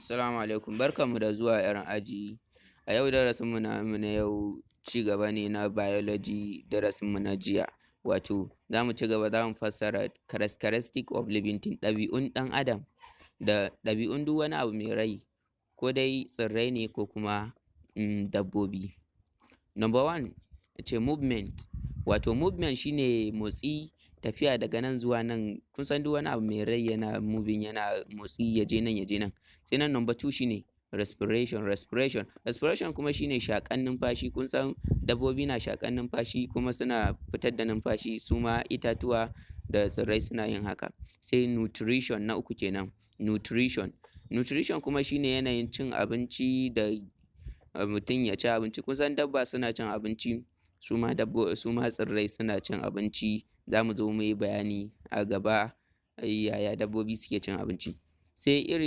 Assalamu alaikum, barkanmu da zuwa 'yan aji. A yau darasinmu namu na yau cigaba ne na biology, darasinmu na jiya. Wato za mu cigaba, za mu fassara characteristic of living thing, ɗabi'un ɗan Adam da ɗabi'un duk wani abu mai rai, ko dai tsirrai ne ko kuma dabbobi. Number one, ya ce movement, wato movement shi ne motsi, tafiya daga nan zuwa nan. Kun san duk wani abu mai rai yana moving, yana motsi, ya je nan, ya je nan. Sai nan number two shi ne respiration. Respiration kuma shi ne shaƙan numfashi. Kun san dabbobi na shaƙan numfashi kuma suna fitar da numfashi, su ma itatuwa da tsirrai suna yin haka. Sai nutrition, na uku kenan, nutrition. Nutrition kuma shi ne yanayin cin abinci da mutum ya ci abinci. Kun san dabba suna cin abinci, su ma tsirrai suna cin abinci. Za mu zo mu yi bayani a gaba yaya dabbobi suke cin abinci. Sai iri